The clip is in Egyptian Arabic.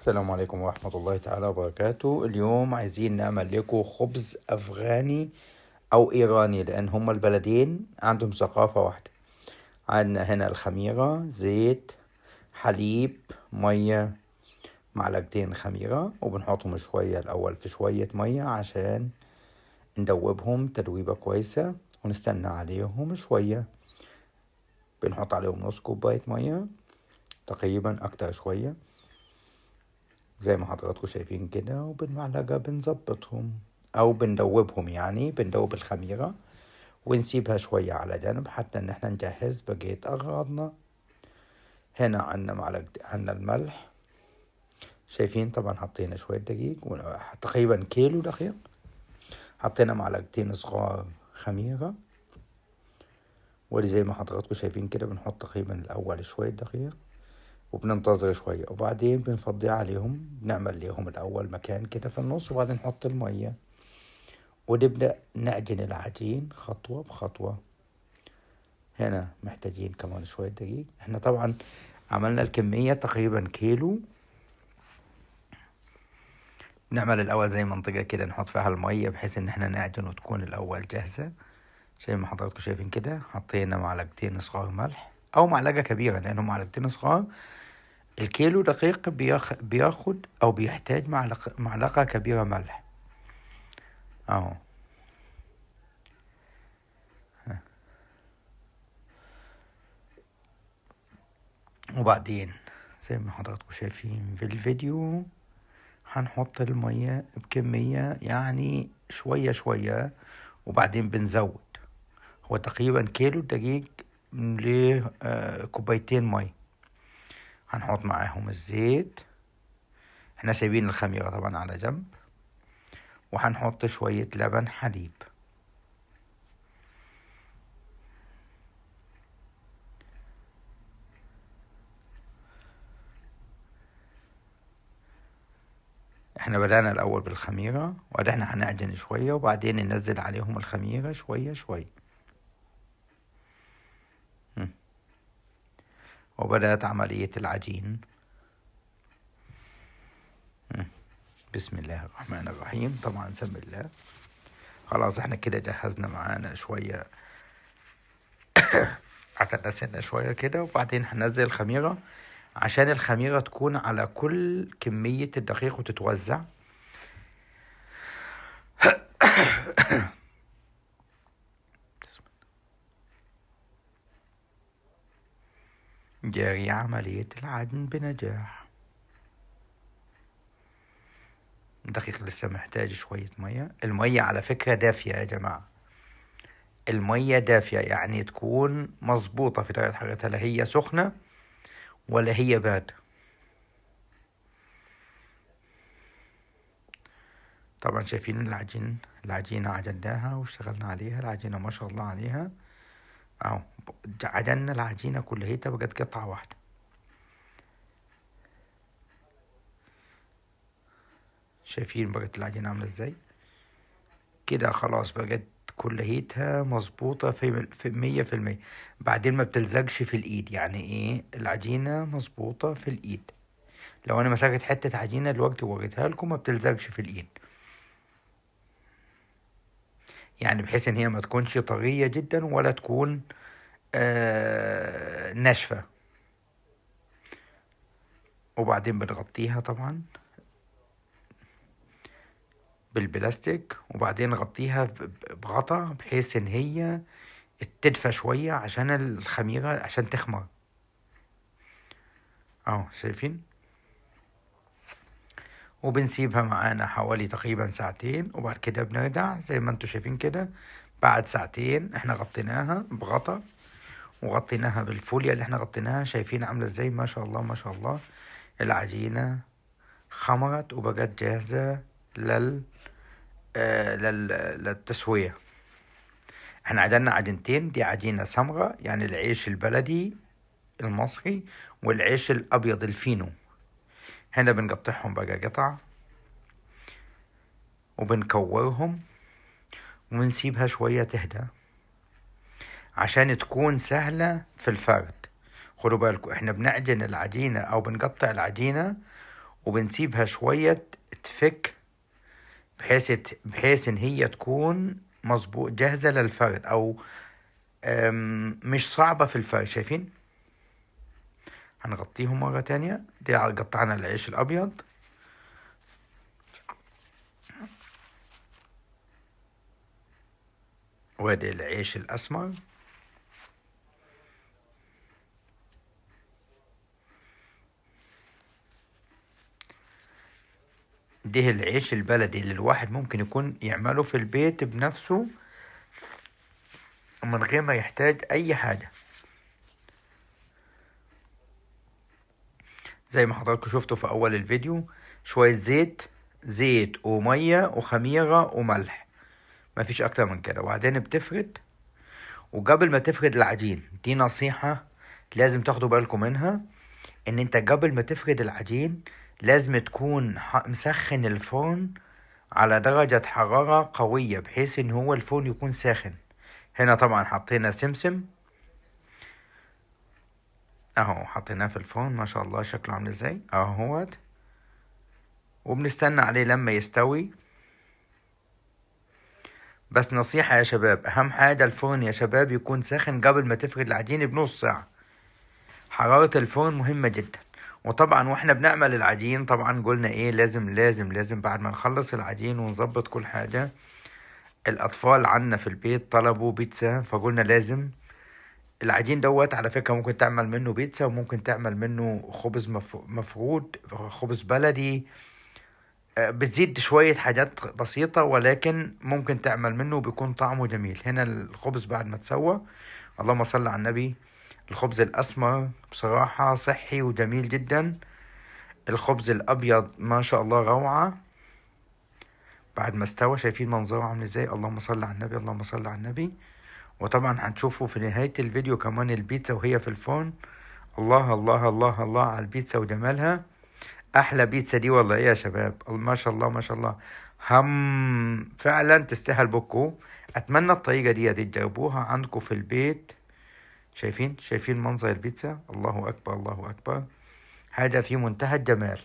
السلام عليكم ورحمة الله تعالى وبركاته. اليوم عايزين نعمل لكم خبز أفغاني أو إيراني، لأن هما البلدين عندهم ثقافة واحدة. عندنا هنا الخميرة، زيت، حليب، مية، معلقتين خميرة، وبنحطهم شوية الأول في شوية مية عشان ندوبهم تدويبة كويسة ونستنى عليهم شوية. بنحط عليهم نص كوباية مية تقريبا، أكتر شوية زي ما حضراتكم شايفين كده، وبالمعلقة بنظبطهم أو بندوبهم، يعني بندوب الخميرة ونسيبها شوية على جنب حتى إن احنا نجهز بقية أغراضنا. هنا عندنا معلقة، عندنا الملح، شايفين طبعا حطينا شوية دقيق، تقريبا كيلو دقيق، حطينا معلقتين صغار خميرة، واللي زي ما حضراتكم شايفين كده بنحط تقريبا الأول شوية دقيق وبننتظر شوية، وبعدين بنفضي عليهم، بنعمل ليهم الأول مكان كده في النص، وبعدين نحط المية ونبدأ نعجن العجين خطوة بخطوة. هنا محتاجين كمان شوية دقيق، احنا طبعا عملنا الكمية تقريبا كيلو. نعمل الأول زي منطقة كده نحط فيها المية بحيث إن احنا نعجن وتكون الأول جاهزة. زي ما حضراتكم شايفين كده حطينا معلقتين صغار ملح أو معلقة كبيرة لأنهم معلقتين صغار. الكيلو دقيق بياخد أو بيحتاج معلقة كبيرة ملح أهو. وبعدين زي ما حضراتكم شايفين في الفيديو هنحط المية بكمية يعني شوية شوية، وبعدين بنزود. هو تقريبا كيلو دقيق لكوبايتين مية. هنحط معاهم الزيت، احنا سايبين الخميرة طبعا على جنب، وهنحط شوية لبن حليب. احنا بدأنا الأول بالخميرة، وبعدين احنا هنعجن شوية وبعدين ننزل عليهم الخميرة شوية شوية. وبدأت عملية العجين. بسم الله الرحمن الرحيم. طبعا سم الله. خلاص احنا كده جهزنا معانا شوية عشان سنة شوية كده، وبعدين هننزل الخميرة عشان الخميرة تكون على كل كمية الدقيق وتتوزع. جاري عملية العجن بنجاح. الدقيق لسه محتاج شوية مية. المية على فكرة دافية يا جماعة، المية دافية يعني تكون مظبوطة في درجة حرارتها، لا هي سخنة ولا هي باردة. طبعا شايفين العجينة عجناها واشتغلنا عليها، العجينة ما شاء الله عليها اهو، عجننا العجينة كلها بقت قطعة واحدة. شايفين بقت العجينة عاملة ازاي كده، خلاص بقت كليتها مظبوطة في 100%. بعدين ما بتلزقش في الايد، يعني ايه العجينة مظبوطة في الايد. لو انا مسكت حتة عجينة دلوقتي ووريتها لكم ما بتلزقش في الايد، يعني بحيث ان هي ما تكونش طرية جدا ولا تكون ناشفة. وبعدين بنغطيها طبعا بالبلاستيك، وبعدين نغطيها بغطا بحيث ان هي تدفى شوية عشان الخميرة عشان تخمر اهو، شايفين. وبنسيبها معانا حوالي تقريبا ساعتين، وبعد كده بنرجع زي ما انتم شايفين كده. بعد ساعتين احنا غطيناها بغطا وغطيناها بالفوليا اللي احنا غطيناها، شايفين عاملة ازاي؟ ما شاء الله ما شاء الله، العجينة خمرت وبقت جاهزة للتسوية. احنا عجلنا عجينتين، دي عجينة سمراء يعني العيش البلدي المصري، والعيش الأبيض الفينو. هنا بنقطعهم بقى قطع وبنكورهم ونسيبها شوية تهدى عشان تكون سهلة في الفرد. خدوا بالكم احنا بنعجن العجينة او بنقطع العجينة وبنسيبها شوية تفك بحيث ان هي تكون مظبوط جاهزة للفرد، او مش صعبة في الفرد. شايفين؟ هنغطيهم مرة تانية. دي قطعنا العيش الابيض. وادي العيش الاسمر. ده العيش البلدي اللي الواحد ممكن يكون يعمله في البيت بنفسه من غير ما يحتاج اي حاجة. زي ما حضراتكم شفتوا في اول الفيديو، شوية زيت ومية وخميرة وملح، مفيش اكتر من كده. وبعدين بتفرد، وقبل ما تفرد العجين، دي نصيحة لازم تاخدوا بالكم منها، ان انت قبل ما تفرد العجين لازم تكون مسخن الفرن على درجة حرارة قوية، بحيث ان هو الفرن يكون ساخن. هنا طبعا حطينا سمسم اهو، حطيناه في الفرن، ما شاء الله شكله عامل ازاي اهوت، وبنستنى عليه لما يستوي. بس نصيحة يا شباب، اهم حاجة الفرن يا شباب يكون ساخن قبل ما تفرد العجين بنص ساعة. حرارة الفرن مهمة جدا. وطبعا واحنا بنعمل العجين طبعا قلنا ايه، لازم لازم لازم بعد ما نخلص العجين ونظبط كل حاجة. الاطفال عندنا في البيت طلبوا بيتزا، فقلنا لازم العجين دوت. على فكرة ممكن تعمل منه بيتزا، وممكن تعمل منه خبز مفرود، خبز بلدي، بتزيد شوية حاجات بسيطة، ولكن ممكن تعمل منه وبيكون طعمه جميل. هنا الخبز بعد ما تسوى، اللهم صل على النبي، الخبز الأسمر بصراحة صحي وجميل جدا. الخبز الأبيض ما شاء الله روعة بعد ما استوى، شايفين منظره عامل ازاي؟ اللهم صل على النبي، اللهم صل على النبي. وطبعا هنشوفه في نهاية الفيديو كمان البيتزا وهي في الفرن. الله الله الله الله على البيتزا وجمالها، أحلى بيتزا دي والله يا شباب، ما شاء الله ما شاء الله، هم فعلا تستاهل بكو. أتمنى الطريقة دي تجربوها عندكم في البيت. شايفين منظر البيتزا؟ الله أكبر الله أكبر، هذا في منتهى الجمال.